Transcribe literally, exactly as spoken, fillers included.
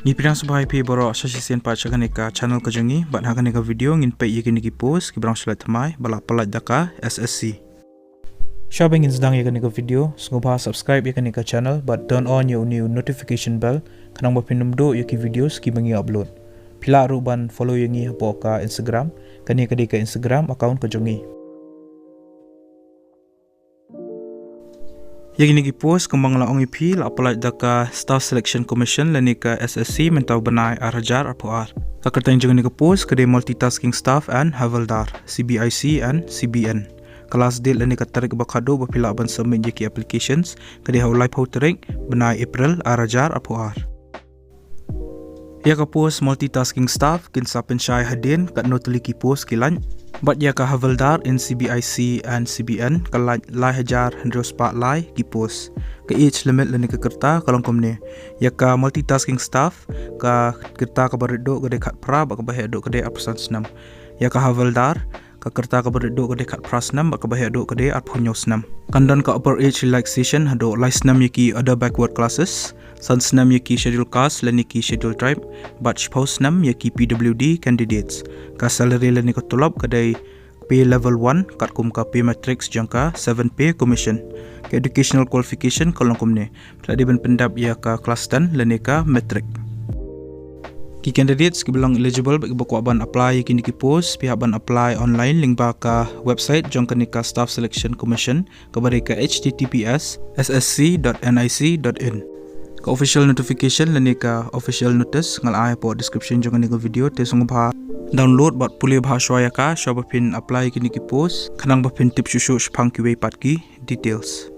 Ngi pdiang sngewbha ïa phi baroh sa shisien pat sha kane ka channel ka jong ngi, bad ha kane ka video ngin peit ïa kine ki post kiba rong shlait thymmai ba la pyllait da ka S S C. Shwa ba ngin sdang ïa kane ka video, sngewbha subscribe ïa kane ka channel bad turn on ïa une u notification bell, khnang ba phin ym duh ïa ki videos kiba ngi upload. Phi lah ruh ban follow ïa ngi hapoh ka Instagram, kane ka dei ka Instagram account ka jong ngi. Ïa kine ki post kumba nga la ong ïa phi la pyllait da ka Staff Selection Commission lane ka S S C mynta u bnai ar hajar arphew ar. Ka kyrteng jong kane ka post ka dei Multitasking Staff and Havildar, C B I C and C B N. Ka last date lane ka tarik ba khadduh ba phi lah ban submit ïa ki applications ka dei ha u laiphew tarik bnai April ar hajar arphew ar. Ïa ka post Multitasking Staff kin sa pynshai hadien katno tylli ki post ki lait. Bad ïa ka Havildar in C B I C and C B N ka lait lai hajar hynriew spah lai ki post. Ka age limit lane ka rta ka long kumne. Ïa ka Multitasking Staff ka rta kaba rit duh ka dei khatphra bad kaba heh duh ka dei arphew san snem. Ïa ka Havildar ka rta kaba rit duh ka dei khatphra snem bad kaba heh duh ka dei arphew hynñiew snem. Kan don ka upper age relaxation haduh lai snem ïa ki other backward classes, san snem ïa ki Schedule Caste lane ki Schedule Tribe, bad shiphew snem ïa ki P W D candidates. Ka salary lane ka tulop ka dei pay level one katkum ka pay matrix jong ka seven pay commission. Ka educational qualification ka long kumne. Phi lah dei ban pyndep ïa ka class ten lane ka matric. Ki candidates kiba long eligible bad kiba kwah ban apply ïa kine ki post, phi hap ban apply online lyngba ka website jong kane ka Staff Selection Commission, kaba dei ka H T T P S S S C dot N I C dot in. Ka official notification lane ka official notice nga la ai hapoh description jong kane ka video, te sngewbha download bad pule bha shwa ïa ka shwa ba phin apply ïa kine ki post, khnang ba phin tip shuh shuh shaphang kiwei pat ki details.